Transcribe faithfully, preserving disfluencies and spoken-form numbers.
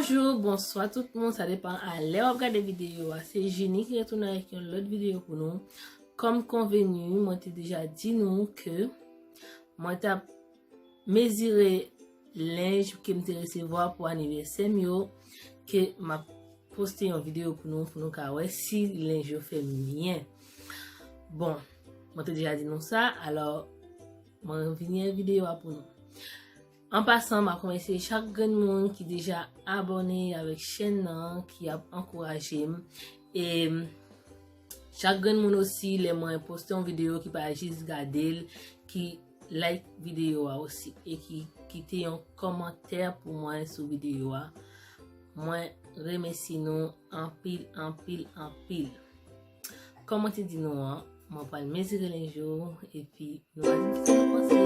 Bonjou, bonswa tout moun, sa depann a lè w ap gade videyo a. Se Junie ki retounen avèk yon lòt videyo pou nou. Kòm konveni, mwen te deja di nou ke mwen t ap mezire lenj ke m te resevwa pou anivèsè m yo, ke m ap poste yon videyo pou nou, pou nou ka wè si lenj yo fè m byen. Bon, mwen te deja di nou sa, alò, mwen vini avèk videyo a pou nou. An pasan, m ap remèsye chak grenn moun ki deja abòne avèk chèn nan, ki ap ankouraje m. E chak grenn moun osi, lè mwen poste yon videyo, ki pa jis gade l, ki like videyo a osi, e ki kite yon kòmantè pou mwen sou videyo a. Mwen remèsye nou anpil, anpil, anpil. Kòm mwen te di nou an, mwen pral mezire lenj yo, epi nou va di m kisa nou panse.